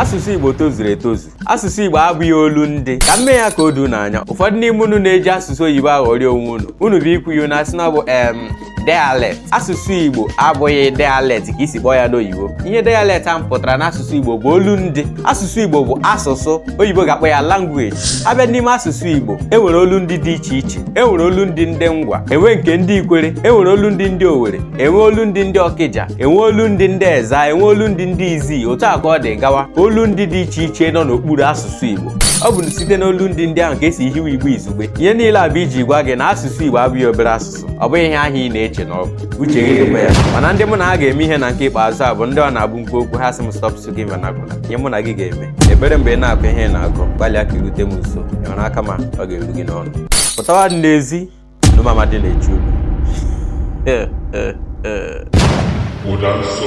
Asụsụ Igbo tozuru etozu. Asụsụ Igbo abụghị olu ndị. Ka m mee ya ka o doo n'anya, ụfọdụ n'ime unu na-eji asụsụ oyibo aghọrị onwe unu. Unu bụ ikwu ya, unu asị na ọ bụ dialect. Asụsụ Igbo abụghị dialect ka i si kpọọ ya n'oyibo. Ihe dialect ahụ pụtara n'asụsụ Igbo bụ olu ndị. Asụsụ Igbo bụ asụsụ oyibo ga-akpọ ya language. A bịa n'ime asụsụ Igbo, e nwere olu ndị dị iche iche. E nwere olu ndị ndị Ngwa, enwe nke ndị Ikwere, e nwere olu ndị ndị Owere, enwe olu ndị ndị Ọkịja, enwe olu ndị ndị Eza, enwe olu ndị ndị Izii. Otu a ka ọ dị gawa. Olu ndị dị iche iche nọ n'okpuru asụsụ Igbo. Ọ bụ site n'olu ndị ndị ahụ ka e si hiwe Igbo izugbe. Ihe niile a bụ iji gwa gị na asụsụ Igbo abụghị obere asụsụ. Ọ bụghị ihe ahụ ị na-eche na ọ bụ. Uche gị dịkwa ya. Mana ndị mụ na ha ga-eme ihe na nke ikpeazụ a bụ ndị ọ na-abụ m kwuo okwu, ha sị m, "Stop speaking vernacular." Ihe mụ na gị ga-eme ebere, mgbe ị na-akụ ihe ị na-akụ, gbalịa ka irute m nso. Ị hụrụ aka ma ọ ga-eru gị n'ọnụ. Pụtawa dị n'ezi nụmama dị na-echu unu. Ụda nsọ.